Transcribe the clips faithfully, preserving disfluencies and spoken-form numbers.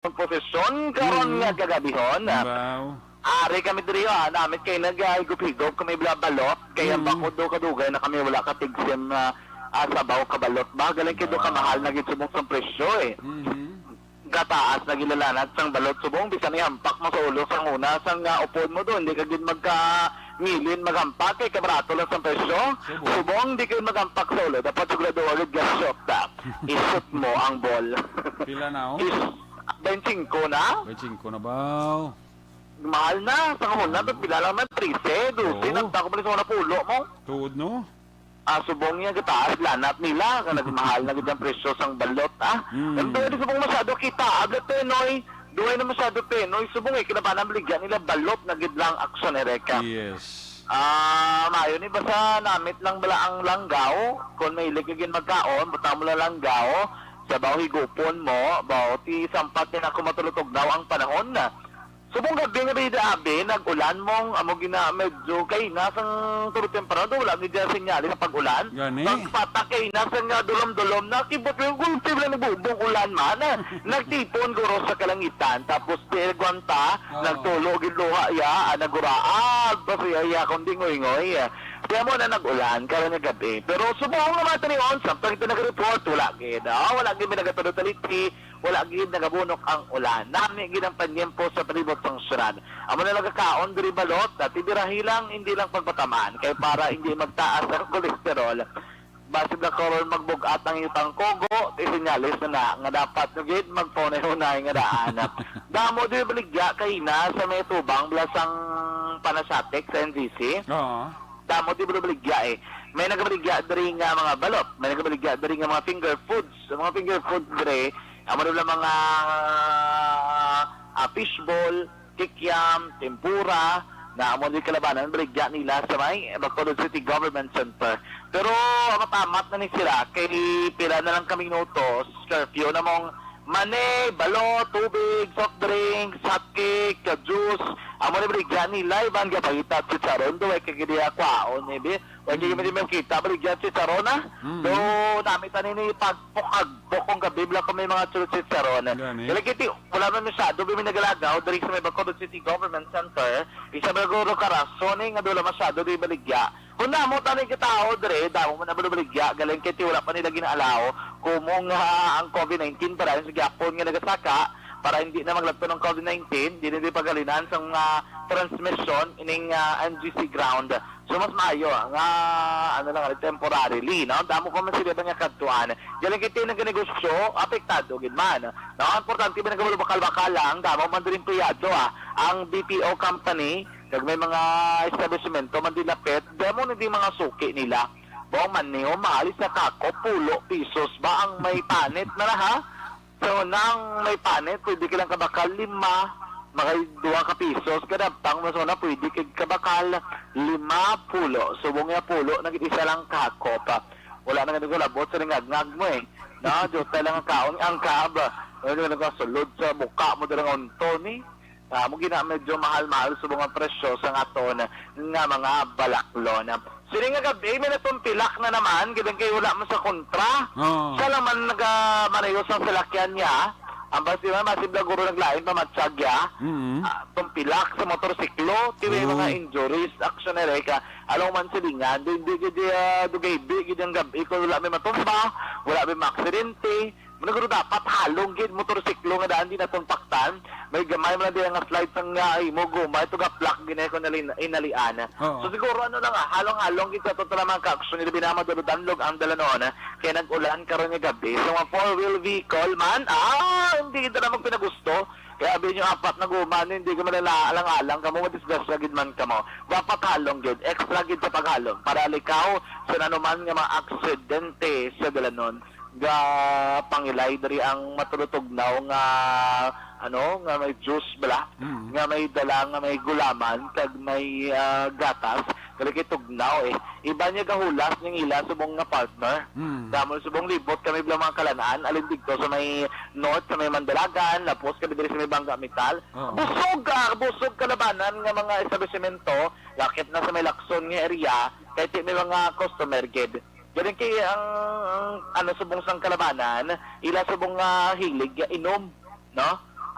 Ang posisyon karon Mm. nga kagabihon, ah, Wow. ari kami diri, ah, namit kay nagahigop-higop kami bala balot, kay ang Mm. bakod daw kadugay na kami wala ka tigsim, ah, ah, sabaw ka balot ba? Galing kay do Wow. kamahal na gid subong sang presyo, eh. Mhm. Gataas na gilalanat sang balot subong, bisan ihampak mo sa ulo sang una, sang, ah, upod mo do, hindi ka gid magka ngilin maghampak kay kabarato lang sang presyo. Subong. Subong, di kayo maghampak sa ulo. Dapat sigurado agad ga shot na. Isut mo ang ball. Pila na, oh? Is, twenty-five na? Twenty-five na ba? Mahal na. Sa kahon na, pila lang man, trese, dose, Oo. nagtako mo sa mga pulo mo. Tuod, no? Ah, subong niya, gataas, lanat nila. Nga nagmahal na gid ang presyo sang balot, ah. Mm. Ang tuod, subong masyado kita, abla, Penoy. Duway na masyado, Penoy. Subong, eh, kinabanan, baligya nila, balot na gid lang, aksyon, Ereka. Yes. Ah, maayo ni basta namit lang bala ang langgaw. Kung mahilig ka gid magkaon, butang mo lang langgaw. Sabaw higupon mo, baw ti sampat ni ako matulutugnaw ang panahon. Subong gabi nga bida abi, nag-ulan mong amo gina medyo kay nasang tulo temprano, wala gid dyan senyales sa pag-ulan. Gani. Pagpatak kay nasang nga dulom-dulom na, kibot yung gulpi lang nagbubong ulan man. Nagtipon guro sa kalangitan, tapos di gwanta, Oo. nagtulo gid luha ya, ah, naguraag, basta iya, iya, kundi ngoy-ngoy. Kaya mo na nag-ulan, karon nga gabi. Pero subong nga mga tanion, samtang ito nag-report, wala gid. Ah, wala gid may nagatulo-taliti, wala gid nagabunok ang ulan. Nami gid ang panyempo sa palibot sang syudad. Amo na nagakaon diri balot, dati birahi lang, hindi lang pagpatamaan, kay para hindi magtaas ang kolesterol. Basi na karon magbug-at ang iyong tangkugo, ti senyales na na nga dapat nyo gid magpaunay-unay nga daan. Damo di baligya kay na sa may tubang bala sang Panasatic sa N G C. Oo. Damo di baligya eh. May nagabaligya diri nga mga balot, may nagabaligya diri nga mga finger foods. Ang mga finger foods diri, amo na mga ah, fishball, kikiam, tempura, na amo ni kalabanan, baligya nila sa may Bacolod City Government Center. Pero amat-amat na ni sila, kay pila na lang ka minutos, curfew na mong mani, balo, tubig, soft drinks, hot cake, juice, amo ni baligya nila, iban gapangita chicharon, do, ay kagidi akwaon, maybe, Wa gyud Mm. kami makita, baligya chicharon, ah. Mm. Do, nami tani ni pagpukag-puk kung gabi, bala ko may mga chicharon. Gani. Dili kiti, wala man masyado, bi may nagalagaw, diri sa may Bacolod City Government Center. Isa ba guro ka rason, eh, nga wala masyado, di baligya. Kung damo tani ka tao, diri, damo man na baligya, galing kiti wala pa nila ginaalaw. Kumong, ah, ang covid nineteen para sa gyapon nga nagasaka, para hindi na magladto ng covid nineteen, di na di pagalinan sa mga transmission ining, ah, N G C ground. So, mas maayo nga, ano lang, temporarily, no? Damo ko man sila ba niya kadtuan. Galing kiti nagkanegosyo, apektado gid man. No, importante ba nagabalo bakal-bakal lang, damo man din empleyado, ah. Ang B P O company, kag may mga establishmento man din lapit, damo na din mga suki nila. Bawang maniw, maalis na kako, pulo pesos ba ang may panit na, ha? So, nang may panit, pwede ka lang kabakal lima, mga duha ka pisos. Kada pang, mas una, pwede kag kabakal lima pulo. Subong nga pulo, nagit isa lang kahakop. Wala na ganun labot sa lingagngag mo eh. Na, jutay lang ang kaon, ang kab. Ano nga sulod sa buka mo, darang unto ni. Ah, mo gina medyo mahal-mahal subong ang presyo sa aton nga mga balaklon. Sini nga gabi, may natumpilak na naman, gidan kay wala man sa kontra. Oo. Siya lang man nagamanayo sa salakyan niya. Ang basi man, masibla guro naglain, pamatsag ya. Mm. Ah, tumpilak sa motorsiklo, ti may Oo. mga injuries, aksyon na rin ka. Along man silingan, di, di, di, di, ah, dugay, di, gid ang gabi, kung wala may matumba, wala may maaksidente, Managuro dapat halong gid motorsiklo nga daan di naton paktan. May gamay man lang diha nga slide sang nga imo guma, ito gaplak gid na ko nalin-, inalian. Oo. So siguro ano lang, ah, halong-halong gid sa aton tanan mga kaaksyon, ilabi na madulog-danlog ang dalanon, kay nag-ulan karon nga gabi. So mga four-wheel vehicle man, ah, hindi gid na magpinagusto. Kaya abi nyo apat na guma, no, hindi ka malala-, alang-alang kamo, madisgrasya gid man kamo. Dapat halong gid, extra gid sa paghalong para likaw sa nanuman nga mga aksidente sa dalanon. Ga pangilay diri ang matulutugnaw nga, ano, nga may juice bala, Mm. nga may dala, nga may gulaman, kag may, ah, gatas, gali kay tugnaw eh. Iba niya gahulas ning ila subong nga partner. Mm. Damo subong libot kami bilang mga kalanaan, alin dito sa may north, sa may Mandalagan, lapos kami diri sa may Bangga Metal. Oo. Busog ka, busog kalabanan nga mga establishmento, lakip na sa may Lacson nga area, kay ti may mga customer gid. Galing kay ang, ang, ano, subong sang kalabanan, ila subong nga hilig, ya, inom, no?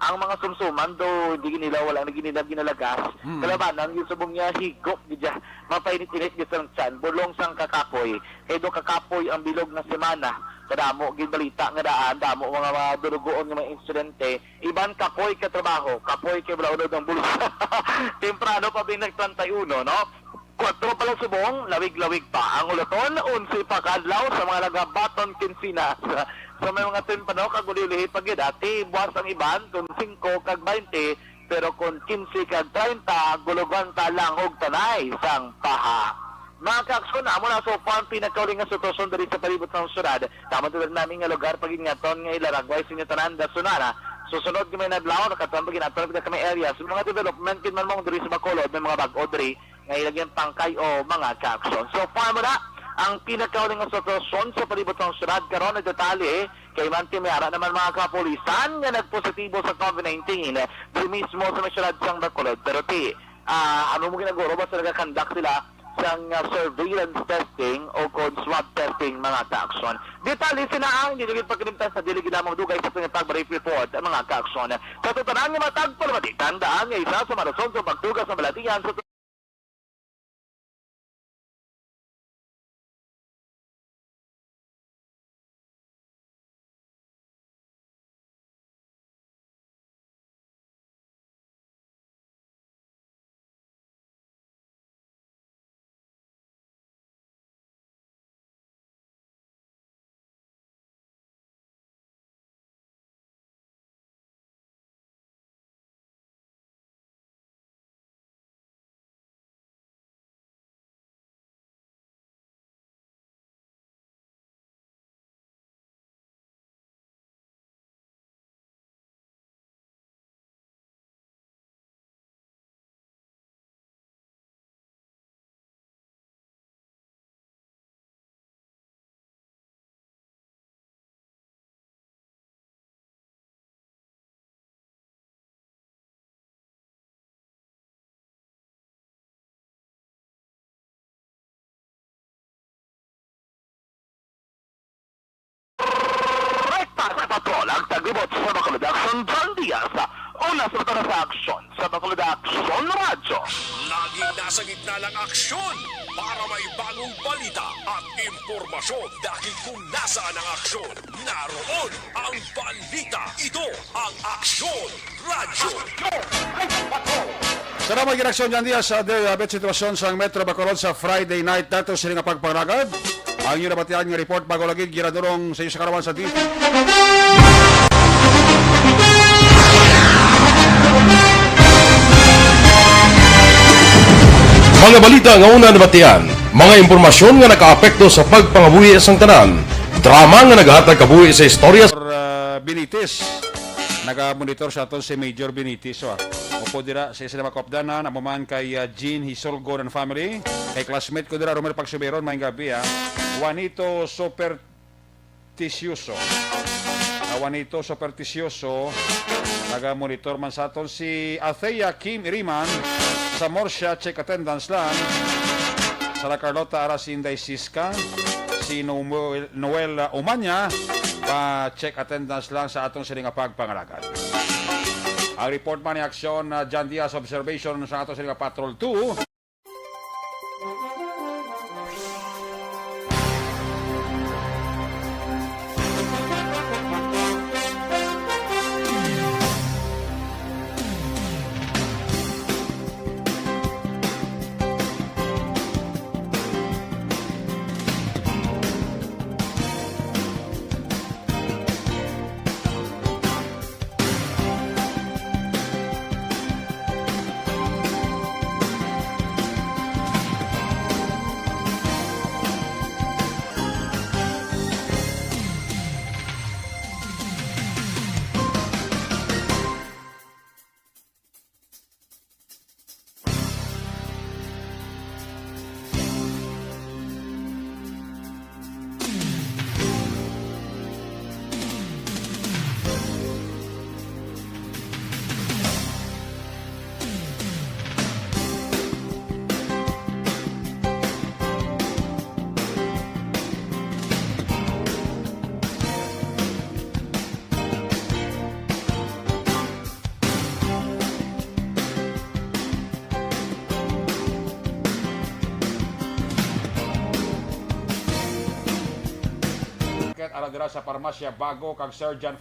Ang mga sumsuman do, hindi nila, wala na nila ginalagas. Mm. Kalabanan, yung subong niya, higop, gid siya. Mapainit-init, gid sang tiyan. Bulong sang kakapoy. Kay do kakapoy ang bilog nga semana. Kadamo, gid balita nga daan, damo mga, mga durugoon nga mga insidente. Iban kapoy ka trabaho, kapoy kay wala unod ang bulsa. Temprano pa, bing, nag treinta y uno, no? Kuwatro pa lang subong, lawig-lawig pa. Ang ulaton, onse pa ka adlaw sa mga nagabaton kinsinas. Sa may mga temprano, kag ulihi pa gid, ati, buwas ang iban, kung singko kag baynte, pero kung kinse kag treinta, gulugan ta lang og tanay sang paha. Mga kaaksyon, amo na so far ang pinakauli nga sitwasyon diri sa palibot sang syudad. Tama to diri namin nga lugar, pag-ingaton nga ilaragway sa inyo tanan, dasunara. Susunod nga may nadlaw, nakatuan pag-ingaton kita kami area. Sa mga development, gid man mong diri sa Bacolod, may mga bag-o diri nga ilagyan pangkay o mga kaaksyon. So far mo na ang pinakauli nga sitwasyon sa palibot sang syudad karon. Ang detalye, kay man ti may ara naman mga kapulisan nga nagpositibo sa COVID nineteen diri mismo sa may syudad sang Bacolod. Pero ti, ah, ano mo ginaguro, basta nagakandak sila sang, ah, surveillance testing o kon swab testing, mga kaaksyon. Detalye sina ang hindi naging pagkalimtan sa dili gid lamang dugay sa aton nga pag-brief report, mga kaaksyon. Sa tutunan nga matag palamati, tandaan nga isa sa mga rason sa pagtugas ng balatian sa Rekta sa patrol ang taglibot sa Bacolod Action, John Diaz. Una sa mata sa aksyon sa Bacolod Action Radyo. Laging nasa gitna ng aksyon para may bagong balita at impormasyon, dahil kung nasaan ang aksyon, naroon ang balita. Ito ang Aksyon Radyo. Salamat gid, Aksyon John Diaz, sa update sa sitwasyon sa Metro Bacolod sa Friday night nato sini nga pagpangalagad. Ang inyo nabatian nga report bago lagi ginadurong sa inyo sa karawan sa D T. Mga balita nga una nabatian, mga impormasyon nga nakaapekto sa pagpangabuhi sang tanan, drama nga nagahatag kabuhi sa istorya. Or, ah, Benitez. Naga-monitor sa aton si Major Benitez, oh, ah. Upo dira sa isa na makopdanan, amo man kay, ah, Jean Hisolgon and family. Kay classmate ko dira, Romel Pagsuberon, maayong gabi, ah. Juanito Supersticioso. Ah, Juanito Supersticioso, naga-monitor man sa aton si Athea Kim Iriman, sa Morsia, check attendance lang. Sara Carlota, ara si Inday Siska, si Noel, Noel, ah, Umanya, pa-check attendance lang sa aton sini nga pagpangalagad. Ang report man ni Aksyon, ah, John Diaz, observation sa aton sini nga Patrol two. dira sa Parmasya Bago kag Sir John.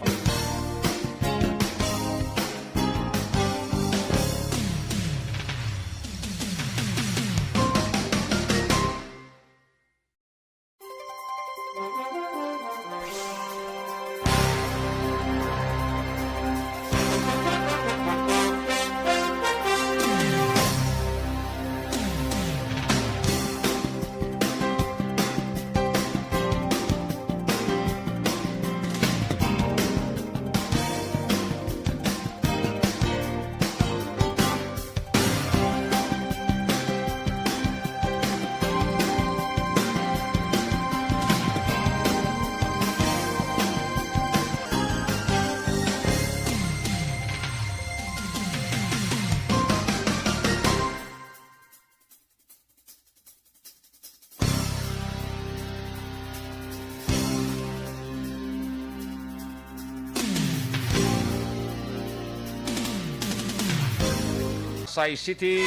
Pasay City.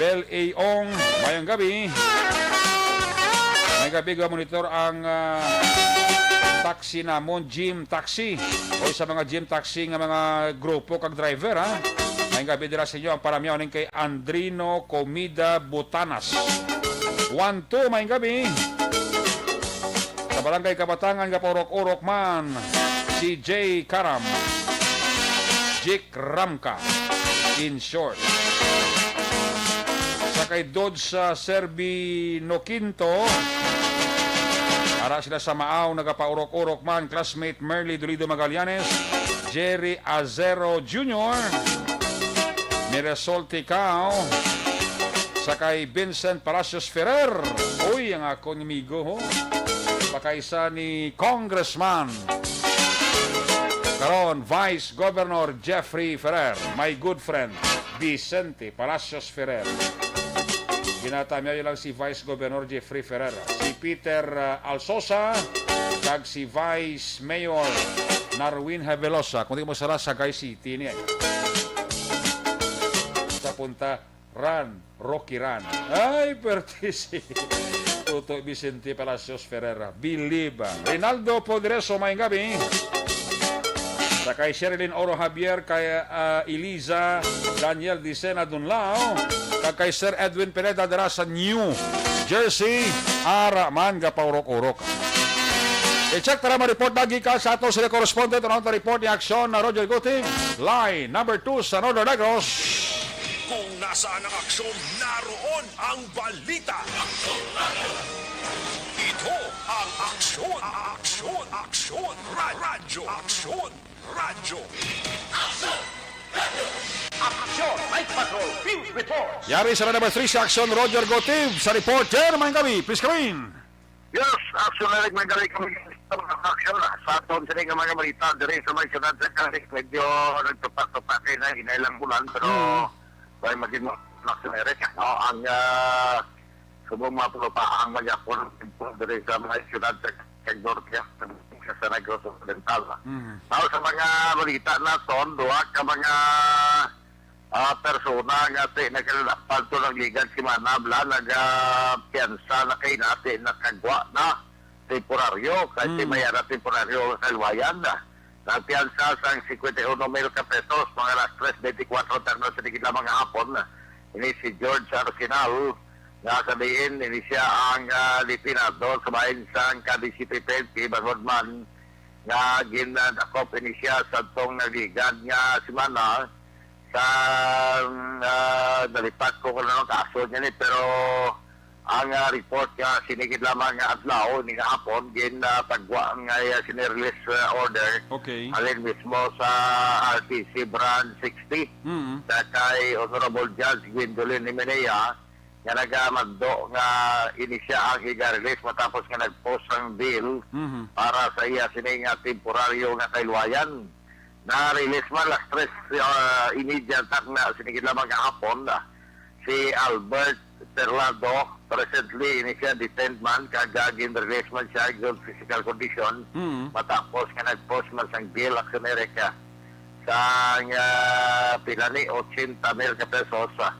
Bel Aong, mayong gabi. May gabi ga monitor ang, ah, taxi namon, Gym Taxi. O sa mga Gym Taxi nga mga grupo kag driver, ha. Mayong gabi dira sa inyo ang paramiyaw ning kay Andrino Comida Butanas. One two, mayong gabi. Sa Barangay Kabatangan nga paurok-urok man, si J Karam. Jik Ramka, in short. Sa kay Dodge sa Serbi Noquinto, ara sila sa Maaw, nagapaurok-urok man, classmate Merly Dolido Magallanes, Jerry Azero Junior, Mirasol Ticao, sa kay Vincent Palacios Ferrer. Uy, ang akon amigo, ho. Pakaisa ni Congressman, karon Vice Governor Jeffrey Ferrer, my good friend, Vicente Palacios Ferrer. Ginatamiyaw lang si Vice Governor Jeffrey Ferrer, si Peter, uh, Alsosa, kag si Vice Mayor Narwin Havelosa. Kung di ko masala, sa Sagay City niya. Sa punta, Run, Rocky Run. Ay, perte si Toto Vicente Palacios Ferreira. Believe. Rinaldo Poderoso, mayong gabi. Sa kay Sherilyn Oro Javier, kay, ah, Eliza Daniel Dicena Dunlao, kag kay Sir Edwin Pineda dira sa New Jersey, ara man gapaurok-urok. I-check tara, ma-report na gikan sa ato sila correspondent, ano ang report ni Aksyon na Roger Guti, line number two sa Northern Negros. Kung nasaan ang aksyon, naroon ang balita. Ito ang Aksyon, Aksyon, Aksyon, Ra-, Radyo, Aksyon, Radyo. Aksyon! Night Patrol Field Report! Yari sa number three sa Aksyon, Roger Gotib sa report. Sir, mayong gabi, please come in. Yes, Aksyon, Eric, mayong gabi kami sa mga aksyon sa aton sini nga mga balita diri sa may syudad sa Cadiz. Medyo nagtupa-tupa kay na hinay lang bulan, pero Hmm. may magin-, Aksyon, Eric. No, ang, ah, subong mga pulupa ang magyapon diri sa mga syudad sa, sa Norte, sa, sa Negros Occidental. Hmm. Now, sa mga balita naton, duha ka mga ah, persona nga ti nagkalapan to nagligad semana bala, nagapiyansa na kay nati nakagwa na temporaryo, kay ti Mm. may ara temporaryo nga kalwayan na. Nagpiyansa sang cincuenta y uno mil ka pesos, mga alas tres beintikwatro terno sa digid lamang nga hapon. Ini si George Arsenal, nga sa diin, ini siya ang, ah, dipinado sa bahin sang Cadiz City P N P, bangod man nga gin-, ah, dakop ini siya sa tong nagligad nga semana. Sa, ah, nalipat ko kung anong kaso niya ni, pero ang, ah, report nga sinigid lamang nga adlaw, ni nga hapon, gin, ah, tagwa nga, ah, sini release, ah, order. Okay. Halin mismo sa R T C Branch sixty, Mm. sa kay Honorable Judge Gwendolyn Himenea, nga nagamando nga ini siya ang iga-release matapos nga nag-post ang bail Mhm. para sa iya sini nga temporaryo nga kailwayan. Na-release man alas tres, ah, y media takna, sinigid lamang nga hapon, ah, si Albert Perlado, presently, ini siya detained man, kag, ah, gin-release man siya, good physical condition, Mm. matapos nga nag-post man sang bail, Aksyon Eric, ah, sang, ah, pila ni, ochenta mil ka pesos, ah,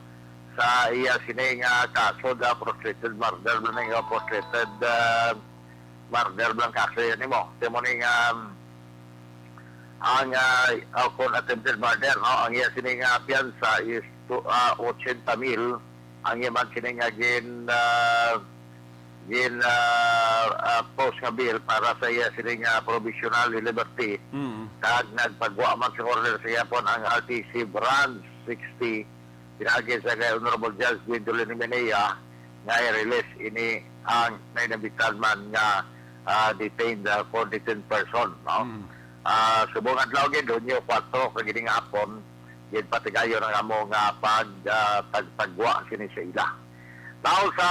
Sa iya sini nga kaso, the frustrated murder, man nga frustrated, ah, murder man kaso yan nimo. Kaya mo ni nga, ang, ah, ah, kung attempted murder, no? Ang iya sini nga piyansa is to, ah, eighty mil. Ang iya man sini nga gin, ah, gin, ah, ah, post nga bail para sa iya sini nga provisional liberty. Mm. Kag nagpagwa man sa order sa iya pon ang R T C Branch sixty, pinaagi sa kay Honorable Judge Gwendolyn Himenea nga i-release ini ang nainambitan man nga, ah, detained, ah, for detained person, no? Mm. Ah, subong adlaw gid, Hunyo kuwatro, kag ini nga hapon, gid patigayon ang amo nga pag, ah, pagpagwa sini sa ila. Now, sa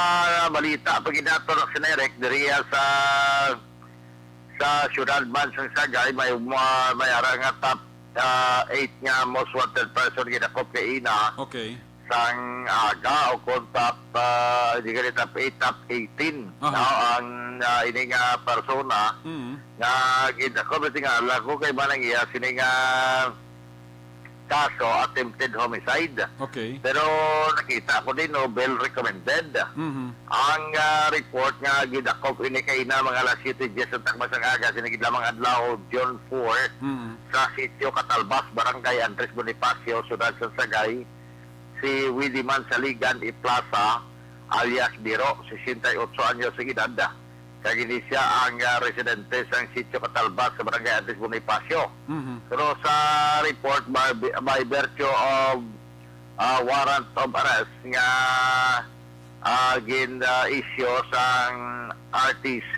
balita pa gid nato, Action Eric, diriya sa, sa siyudad man sang Sagay, may, ma-, may ara nga top, ah, eight nga most wanted person gidakop kay ina Okay. sang aga, o kung top, ah, di gali top eight, top eighteen. Aha. Now, ang, ah, ini nga persona Mm. nga gidakop, tingala ko kay manang iya sini nga kaso, attempted homicide. Okay. Pero nakita ko din, no, bail recommended. Mhm. Ang, ah, report nga gidakop ini kay ina mga alas siyete diyes ang takma sang aga, sini gid lamang adlaw, June four, Mhm. sa Sitio Catalbas, Barangay Andres Bonifacio, Siyudad sa Sagay, si Widiman Saligan Iplaza, alias Biro, sesenta y ocho anyos ang edad. Kag ini sia ang, ah, residente sang Sitio Catalbas sa Barangay Andres Bonifacio. Mhm. Pero sa report by, by virtue of, ah, warrant of arrest nga, ah, gin, ah, issue sang R T C,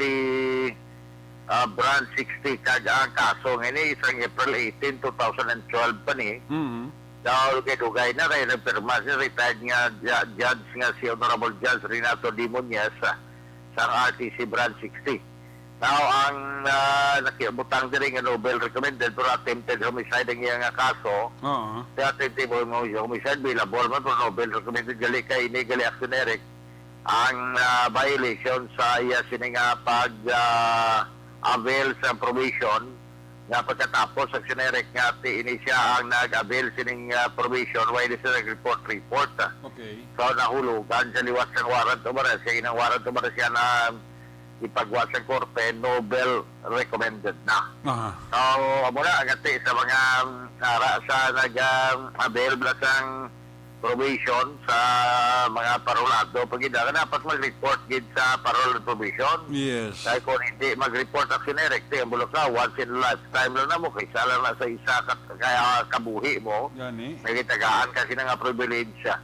ah, Branch sixty, kag ang kaso nga ini sang April eighteen, two thousand and twelve pa ni. Mhm. Daw dugay-dugay na kay nagpirma si retired nga ju-, judge nga si Honorable Judge Renato D. Muñez, ah, sang R T C Branch sixty. Now, ang, ah, nakibutang diri nga no bail recommended pero attempted homicide ang iya nga kaso. Oo. Sa attempted homicide, bailable man, pero no bail recommended, gali kay ini, gali, Action Eric, ang, ah, violation sa iya sini nga pag, ah, avail sa probation nga pagkatapos sa Action Eric nga ti ini sia ang nag-avail sining, ah, probation, why di siya nag-report, report. Okay. So, nahulugan sa liwat sa warrant of arrest. Kaya inang warrant of arrest siya na ipagwa sa korte, no bail recommended na. Aha. So, amo na, ang ati sa mga, um, ara sa nag, um, avail bala sang probation sa mga parolado, pag ida, dapat mag-report gid sa parole and probation. Yes. Kay kung hindi mag-report, Action Eric, ti, ang bulok na, once in a lifetime lang na mo, kaysa lang na sa isa ka, kaya kabuhi mo, Gani. Nagitagaan kasi na nga privilege siya.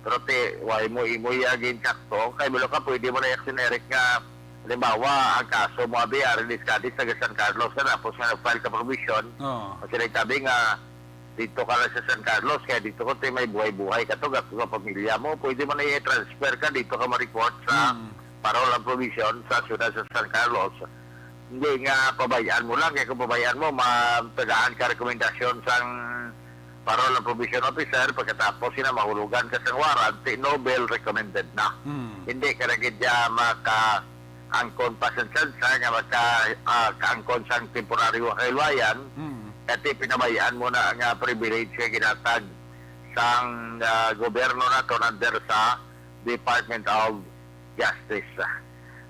Pero ti, why mo imo iya ginsakto? Kay bulok ka, pwede mo na, Action Eric, nga, halimbawa, ang kaso mo, abi, ari ni Scadis, taga San Carlos, ka, tapos nga nag-file ka probation, Oo. Kasi nagsabi nga, dito ka lang sa San Carlos, kaya dito ko tayo may buhay-buhay ka to, gasto sa pamilya mo. Pwede mo na i-transfer ka dito ka ma-report sa Mm. parole and probation sa siyudad sa San Carlos. Hindi nga pabayaan mo lang, kaya kung pabayaan mo, matagaan ka rekomendasyon sang parole and probation officer, pagkatapos sila mahulugan ka sang warrant, ti no bail recommended na. Mm. Hindi ka na gid siya maka angkon pa sa tsansa nga maka, ah, kaangkon sang temporaryo nga kahiluwayan, Mm. kati pinabayaan mo na nga privilege nga ginatag sang, ah, gobyerno nato under sa Department of Justice.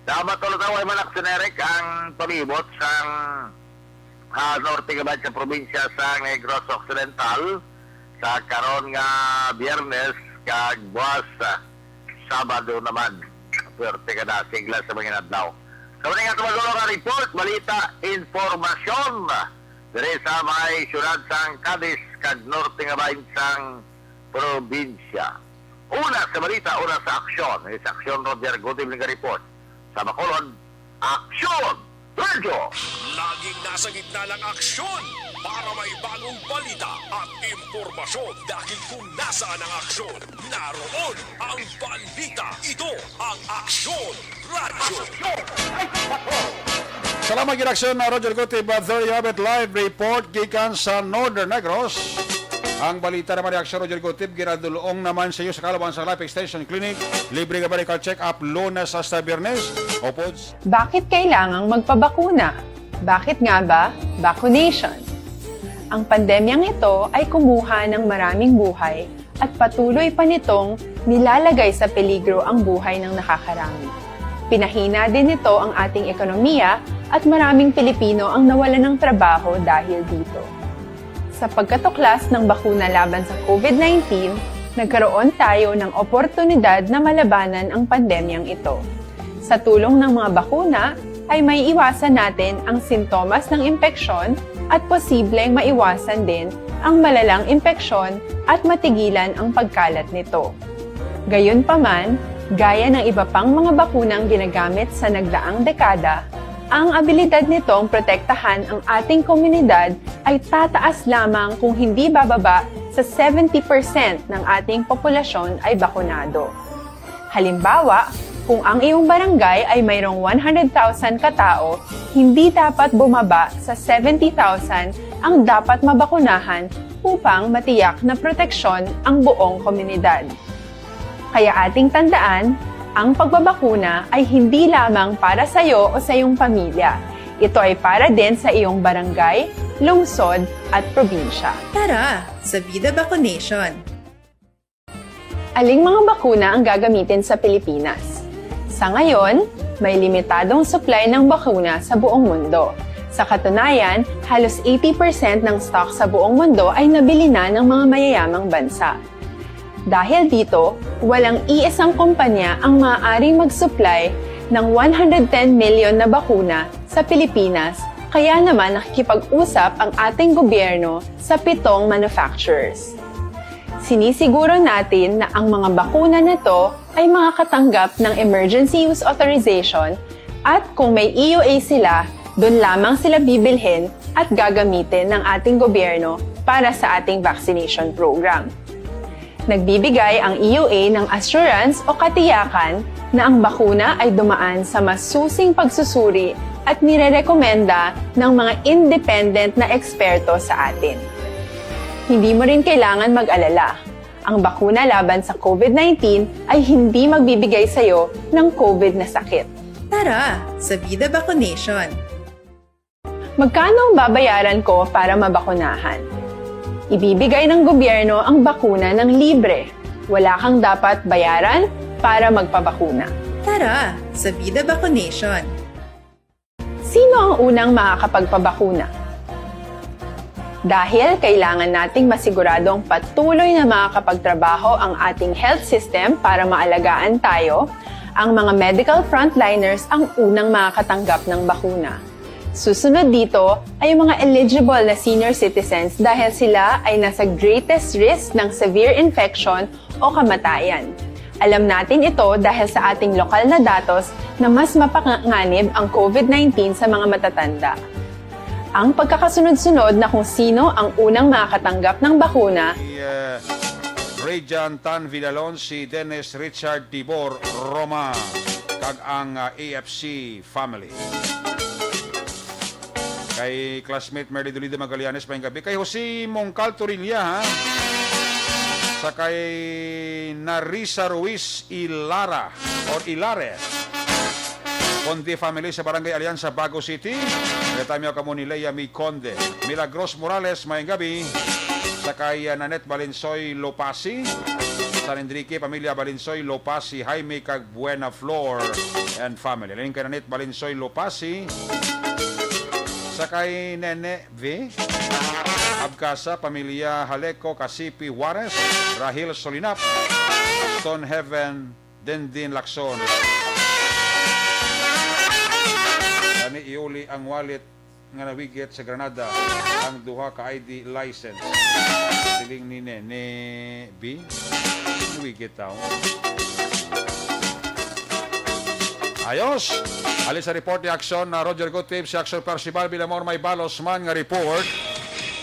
Dapat ulit away man, Action Eric, ang palibot sang, ah, norte nga bahin sa probinsya sa Negros Occidental sa karon nga Biyernes kag buwas, ah, Sabado naman. Swerte ka na, sigla sa mga adlaw. Sa mga nga tumagulong nga report, balita, impormasyon. Diri sa may siyudad sang Cadiz kag norte nga bahin sang probinsya. Una sa balita, una sa aksyon. Sa aksyon, Roger Gutib nga report. Sa Bacolod, aksyon! Radyo! Laging nasa gitna ng aksyon para may bagong balita at impormasyon dahil kung nasaan ang aksyon, naroon ang balita. Ito ang Aksyon Radyo. Salamat gid, Aksyon, uh, Roger Gutib. Uh, there you have it, live report gikan sa Northern Negros. Ang balita naman ni Aksyon Roger Gutib, ginadulong naman sa iyo sa Kalabang sa Life Extension Clinic. Libre nga medical check-up, Lunes hasta Biyernes. Upod Bakit kailangang magpabakuna? Bakit nga ba vaccination? Ang pandemyang ito ay kumuha ng maraming buhay at patuloy pa nitong nilalagay sa peligro ang buhay ng nakakarami. Pinahina din nito ang ating ekonomiya at maraming Pilipino ang nawalan ng trabaho dahil dito. Sa pagkatuklas ng bakuna laban sa COVID nineteen, nagkaroon tayo ng oportunidad na malabanan ang pandemyang ito. Sa tulong ng mga bakuna, ay maiiwasan natin ang sintomas ng impeksyon at posibleng maiwasan din ang malalang impeksyon at matigilan ang pagkalat nito. Gayunpaman, gaya ng iba pang mga bakunang ginagamit sa nagdaang dekada, ang abilidad nitong protektahan ang ating komunidad ay tataas lamang kung hindi bababa sa seventy percent ng ating populasyon ay bakunado. Halimbawa, kung ang iyong barangay ay mayroong one hundred thousand ka tao, hindi dapat bumaba sa seventy thousand ang dapat mabakunahan upang matiyak na proteksyon ang buong komunidad. Kaya ating tandaan, ang pagbabakuna ay hindi lamang para sa iyo o sa iyong pamilya. Ito ay para din sa iyong barangay, lungsod, at probinsya. Tara, sa Vida Vaccination! Aling mga bakuna ang gagamitin sa Pilipinas? Sa ngayon, may limitadong supply ng bakuna sa buong mundo. Sa katunayan, halos eighty percent ng stock sa buong mundo ay nabili na ng mga mayayamang bansa. Dahil dito, walang iisang kumpanya ang maaaring mag-supply ng one hundred ten million na bakuna sa Pilipinas, kaya naman nakikipag-usap ang ating gobyerno sa pitong manufacturers. Sinisiguro natin na ang mga bakuna na to ay makakatanggap ng emergency use authorization, at kung may E U A sila, doon lamang sila bibilhin at gagamitin ng ating gobyerno para sa ating vaccination program. Nagbibigay ang E U A ng assurance o katiyakan na ang bakuna ay dumaan sa masusing pagsusuri at nirerekomenda ng mga independent na eksperto sa atin. Hindi mo rin kailangan mag-alala. Ang bakuna laban sa COVID nineteen ay hindi magbibigay sa iyo ng COVID na sakit. Tara, sa Vida Vaccination! Magkano ang babayaran ko para mabakunahan? Ibibigay ng gobyerno ang bakuna ng libre. Wala kang dapat bayaran para magpabakuna. Tara, sa Vida Vaccination! Sino ang unang makakapagpabakuna? Dahil kailangan nating masiguradong patuloy na makakapagtrabaho ang ating health system para maalagaan tayo, ang mga medical frontliners ang unang makakatanggap ng bakuna. Susunod dito ay ang mga eligible na senior citizens dahil sila ay nasa greatest risk ng severe infection o kamatayan. Alam natin ito dahil sa ating lokal na datos na mas mapanganib ang COVID nineteen sa mga matatanda. Ang pagkakasunod-sunod na kung sino ang unang makakatanggap ng bakuna, Si, uh, Rayjan Tan Villalon, si Dennis Richard Tibor Roma, kag ang, uh, A F C family. Kay classmate Merly Dolido Magallanes, maayong gabi. Kay Jose Mongcal Torilla, ha? Sa kay Narisa Ruiz Ilara or Ilare. Conde family sa Barangay Alianza, Bago City. Retamyo kamo ni Lea May Conde. Milagros Morales, maayong gabi. Sa kay, ah, Nanette Balinsoy Lopasi. San Enrique, pamilya Balinsoy Lopasi, Jaime kag Buena Flor and family. Lain kay Nanette Balinsoy Lopasi. Sa kay Nene V. Abkasa, pamilya Haleco, Kasipi, Juarez, Rahil Solinap, Stone Heaven, Dendin Lacson. Gani iuli ang wallet nga nawigit sa Granada, ang duha ka I D license. Siling ni Nene B, nawigit daw. Ayos! Halin sa report ni Aksyon na Roger Gutib, si Aksyon Percival Villamor may balos man nga report.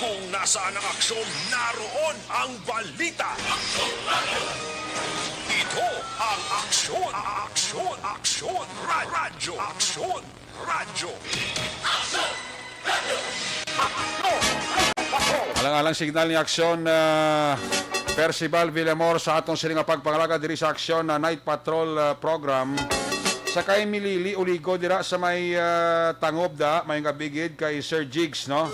Kung nasaan ang aksyon, naroon ang balita. Ito ang Aksyon, Aksyon, Aksyon, Ra-, Radyo, Aksyon, Radyo. Alang-alang signal ni Aksyon, ah, Percival Villamor sa aton sini nga pagpangalaga diri sa Aksyon na Night Patrol, ah, program. Sa kay Milili Uligo dira sa may, ah, Tangub da, may nga bigid kay Sir Jigs, no?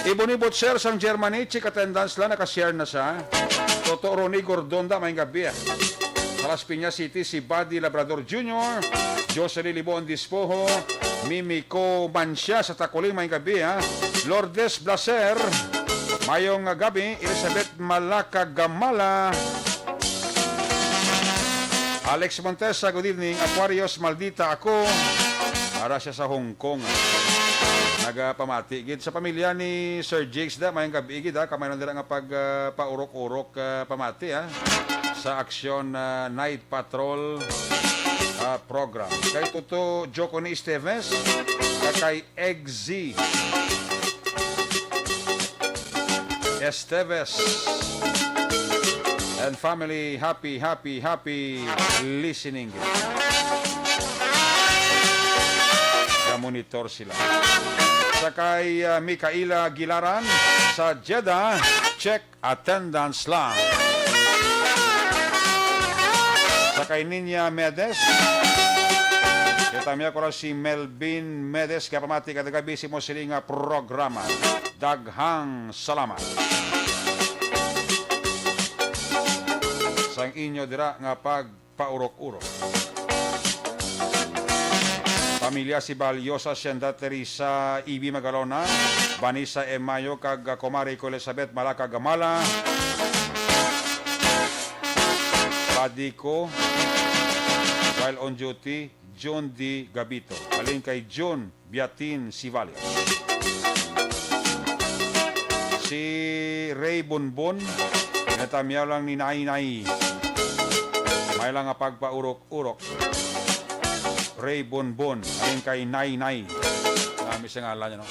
Ibon-ibot, sir, sang Germany, check attendance lang, naka-share na siya. Toto Ronnie Gordonda, may gabi, ah. Sa Las Piñas City, si Buddy Labrador Junior, Jocelyn Libon Dispoho, Mimi Co Mancia sa Takuling, may gabi, ah. Lourdes Blaser, mayong gabi. Elizabeth Malaka Gamala, Alex Montesa, good evening. Aquarius, maldita ako. Ara siya sa Hong Kong. Nagapamati gid sa pamilya ni Sir Jakes da. Mayong gabi gid, ha. Kamay lang dira nga pag, ah, paurok-urok, ah, pamati, ha, sa Aksyon, ah, Night Patrol, ah, program. Kay Toto Jocony Esteves, kag kay Eggsy Esteves and family, happy, happy, happy listening. Namonitor sila. Sa kay, ah, Mikaela Gilaran sa Jeddah, check attendance lang. Sa kay Ninya Medes, kita miya ko si Melvin Medes, kaya pamati kada gabi si mo sini nga programa. Daghang salamat. Sang inyo dira nga pagpaurok-urok. Pamilya si Balyosa Senda, Teresa Ibi Magalona, Vanessa Emayo, kag, ah, Kumari ko Elizabeth Malaka Gamala. Padi ko, while on duty, Jun D Gabito. Halin kay Jun Biatin Sivalio. Si Ray Bonbon, natamyaw lang ni Nay Nay. May lang nga pagpaurok-urok. Ray Bonbon, halin kay Nay Nay. Kami sa ngalan niya, no?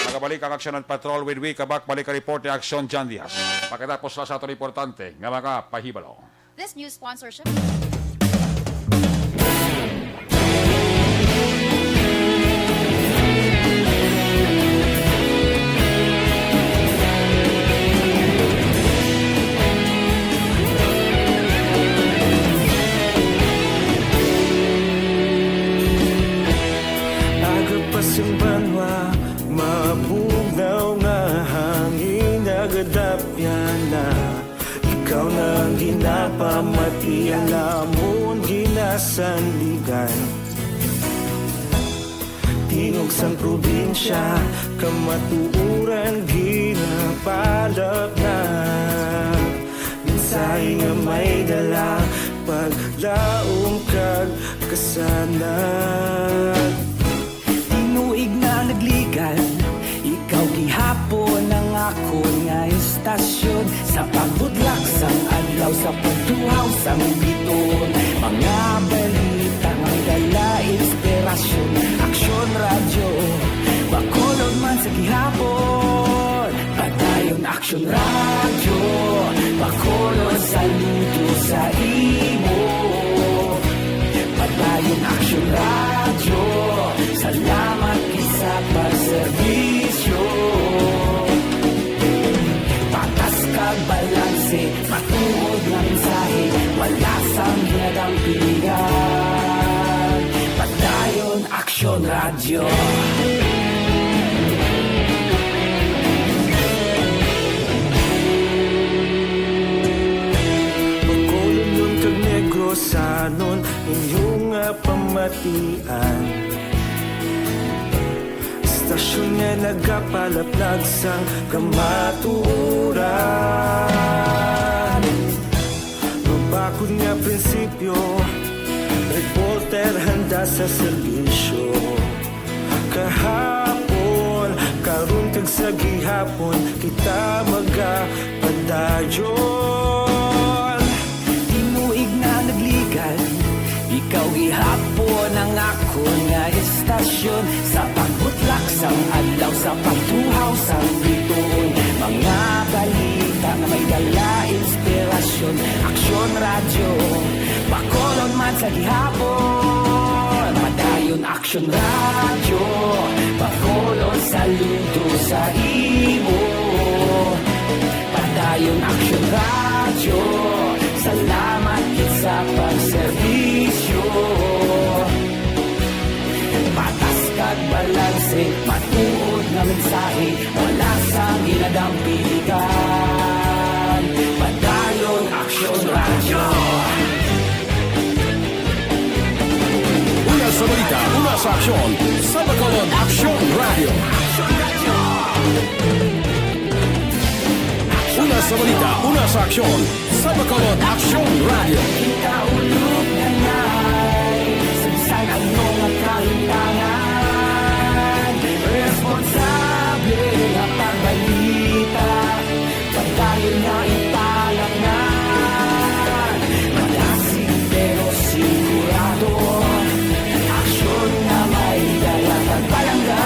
Nagabalik ang Aksyon at Patrol with Wika Bak. Balik ang report ni Aksyon John Diaz. Pagkatapos lang sa aton importante nga mga pahibalo. This news sponsorship. Aga pa sing banwa, mabugnaw nga hangin, nagadapyan na. Ikaw na ang ginapamati, ang amon ginasandigan. Tingog sang probinsya, kamatuoran ginapalapnap. Mensahe nga may dala, paglaom kag kasanag. Tinuig na nagligad, ikaw gihapon ang akon nga istasyon. Sa pagbudlak sang adlaw, sa pagtuhaw sang biton, mga balita may dala inspirasyon. Aksyon Radyo, Bacolod man sa gihapon. Padayon Aksyon Radyo, Bacolod, saludo sa imo. Padayon Aksyon Radyo, salamat gid sa pagserbisyo. Patas kag balanse, matuod nga mensahe, wala sang ginadampingan. Padayon Aksyon Radyo. Bacolodnon kag Negrosanon, inyo nga pamatian. Istasyon nga nagapalaplag sang kamatuoran. Mabakod nga prinsipyo, reporter handa sa serbisyo. Kahapon, karon kag sa gihapon, kita magapadayon. Tinuig na nagligad, ikaw gihapon ang akon nga istasyon. Sa pagbutlak sang adlaw, sa pagtuhaw sang bituon, mga balita nga may dala inspirasyon. Aksyon Radyo, Bacolod man sa gihapon. Padayon Aksyon Radyo, Bacolod, saludo sa imo. Padayon Aksyon Radyo, salamat gid sa pagserbisyo. Patas kag balanse, matuod nga mensahe, wala sa Sa aksyon, sa Bacolod Aksyon Radio. Una sa balita, una sa aksyon, sa Bacolod Aksyon Radio. Ikaulog na na'y sagsag ang mga kalutangan. Responsable nga pagbalita. Padayon nga ipalaknag, malasig pero sigurado. Aksyon nga may dala kag palangga.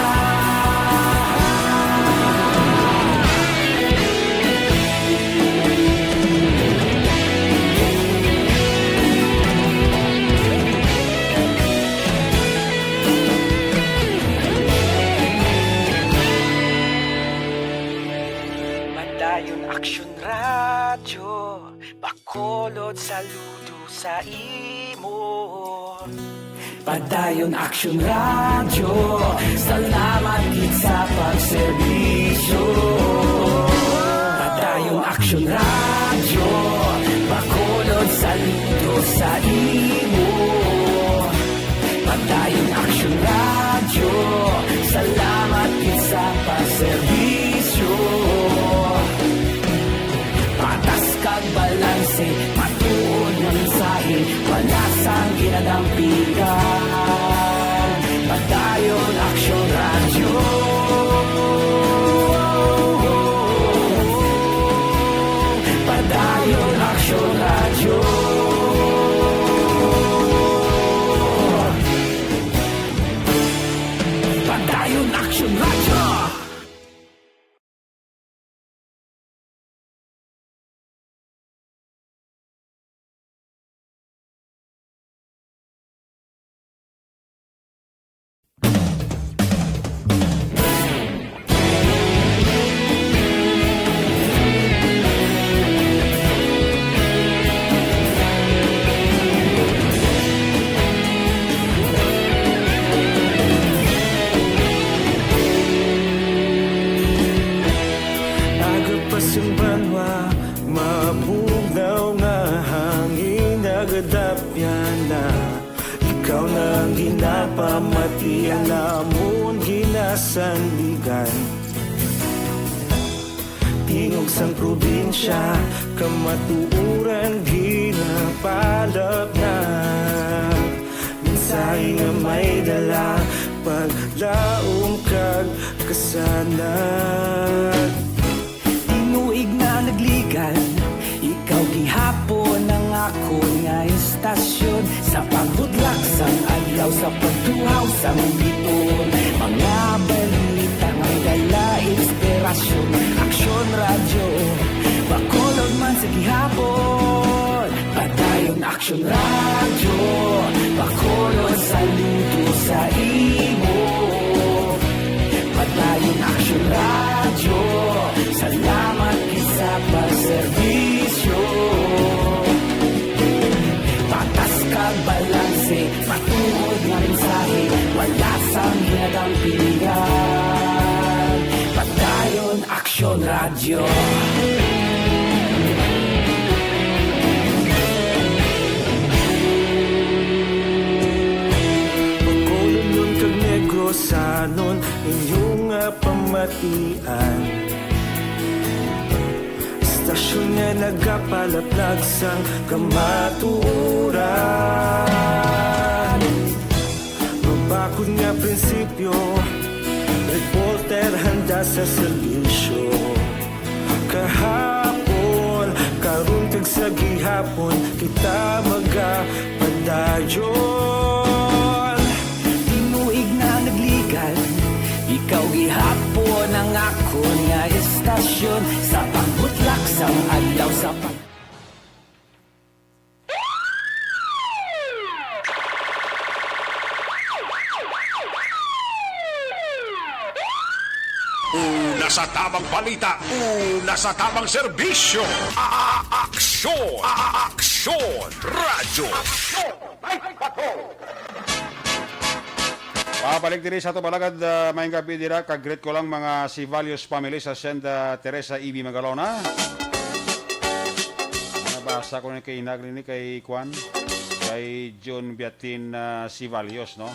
Padayon Aksyon Radyo, Bacolod, saludo sa imo. Padayon Aksyon Radyo, salamat gid sa pagserbisyo. Padayon Aksyon Radyo, Bacolod, saludo sa imo. Padayon Aksyon Radyo, salamat gid sa pagserbisyo. Patas kag balanse, matuod nga mensahe, wala sang ginadampigan. Padayon Aksyon Radyo. Padayon Aksyon Radyo. Padayon Aksyon Radyo. Aga pa sing banwa, mabugnaw nga hangin, nagadapyan na. Ikaw na ang ginapamati, ang amon ginasandigan. Tingog sang probinsya, kamatuoran ginapalapnag. Mensahe nga may dala, paglaom kag kasanag. Tinuig na nagligan, ikaw gihapon ang akon nga istasyon. Sa pagbutlak sang adlaw, sa pagtuhaw sang biton, mga balita nga dala inspirasyon. Aksyon Radyo, Bacolod man sa gihapon. Padayon Aksyon Radyo, Bacolod, saludo sa imo. Padayon Aksyon Radyo, salamat gid sa pagserbisyo. Patas kag balanse, matuod nga mensahe, wala sang ginadampigan. Padayon Aksyon Radyo. Bacolodnon kag Negrosanon, inyo nga pamatian. Istasyon nga nagapalaplag sang kamatuoran. Mabakod nga prinsipyo, reporter handa sa serbisyo. Kahapon, karon kag sa gihapon, kita magapadayon. Tinuig na nagligan, ikaw gihapon ang akon nga istasyon. Sa pagbutlak sang adlaw, sa pag- Una sa tamang balita, una sa tamang serbisyo. A-, a-, aksyon, a-, a-, aksyon, radyo. Aksyon, ay, bato. Pabalik diri sa ato balagad, ah, maayong gabi dira. Kag greet ko lang mga Ceballos family sa Senda Teresa E B Magalona. Nabasa ko na kay inag ni kay Kwan, kay John Biatin, ah, Ceballos, no?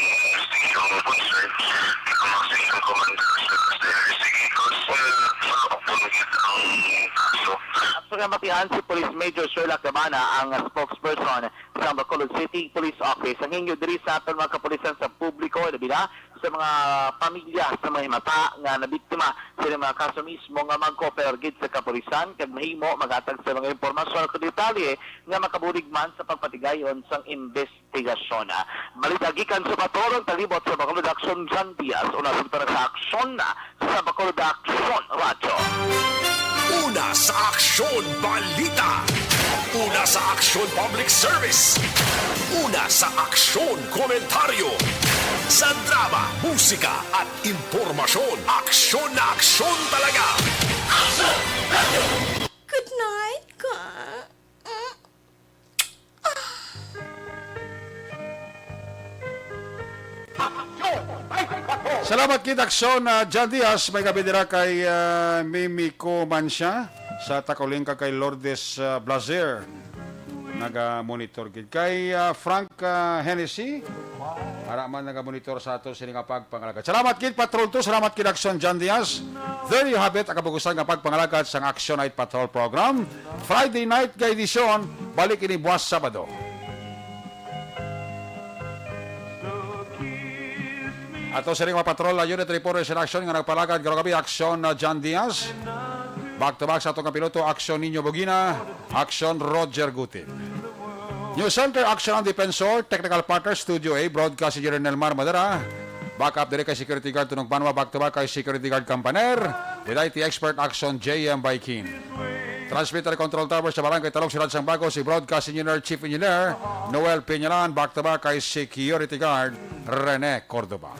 investigasyon nga concern, ang mga senior commander sa investigators, uh, sa upon ang kaso. Sa kamatian, si Police Major Sherlock Cabana ang spokesperson sa Bacolod City Police Office. Ang hingyo diri sa aton mga kapulisan sa publiko, labi na sa mga pamilya sa mga himata nga nabiktima sa mga kaso mismo nga mag-cooperate sa kapulisan kag mahimo maghatag sa mga impormasyon o detalye nga makabulig man sa pagpatigayon sang investigasyon. Balita gikan sa Bacolod, palibot sa Bacolod Aksyon, John Diaz, una sa Aksyon, sa Bacolod Aksyon Radyo. Una sa Aksyon Balita. Una sa Aksyon Public Service. Una sa Aksyon Komentaryo. Sa drama, musika at impormasyon, aksyon na aksyon talaga. Aksyon Radyo. Good night, ka. Salamat gid, Aksyon, ah, John Diaz. May gabi dira kay, ah, Mimi Comancia sa Tacoling kag kay Lourdes, ah, Blazer. Naga-monitor gid kay, ah, Frank, ah, Hennessy. Ara man naga-monitor sa ato sini nga pagpangalagad. Salamat gid, Patrol two. Salamat gid, Aksyon, John Diaz. There you have it, ang kabukusan nga pagpangalagad sang Aksyon Night Patrol Program. Friday night nga edisyon, balik ini buwas Sabado. Ato sa mga patrol, uh, unit reporters in action nga nagpalagad karong gabi, Aksyon, uh, John Diaz. Back to back sa atong kapiloto, Aksyon Nino Bugina, Aksyon Roger Guti. News Center, Aksyon ang Defensor, Technical Partner, Studio A, Broadcast Engineer Nelmar Madera. Backup diri kay Security Guard Tunog Banwa, back to back kay Security Guard Campaner, with I T Expert Aksyon J M Baikin. Transmitter Control Tower sa Barangay Talog, Siyudad sang Bago, si Broadcast Engineer, Chief Engineer Noel Peñalan, back to back kay Security Guard Rene Cordova.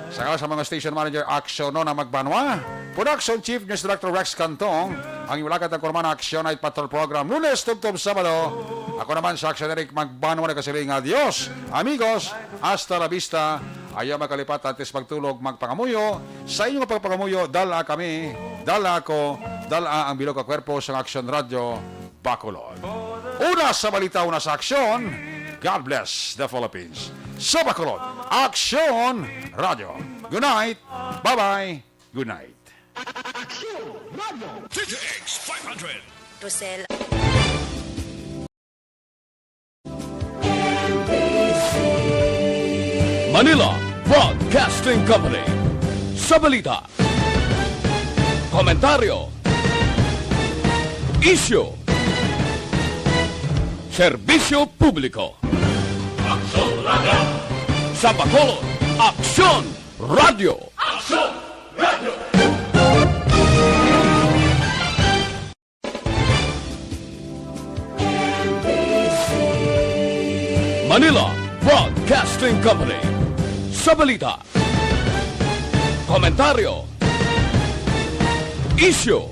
Sa ngalan sa mga station manager, Aksyon Nona Magbanwa, Production Chief News Director Rex Cantong, ang iwalakat ang kurman Aksyon Night Patrol Program, Lunes tubtob Sabado. Ako naman sa Aksyon Eric Magbanwa nagkasiling nga, "Adios, amigos, hasta la vista." Ayaw makalipat antes magtulog, magpangamuyo. Sa inyong pagpangamuyo, dala kami, dala ako, dala ang bilog ka kwerpo sa Aksyon Radyo Bacolod. Una sa balita, una sa aksyon. God bless the Philippines. Sa Bacolod, Aksyon Radyo. Good night. Bye-bye. Good night. Aksyon Radyo. T T X five hundred. Rosel. Manila Broadcasting Company. Sa balita, komentaryo, isyu, serbisyo publiko. Aksyon Radyo. Sa Bacolod, Aksyon Radyo. Aksyon Radyo. Manila Broadcasting Company. Sa balita, komentaryo, isyu,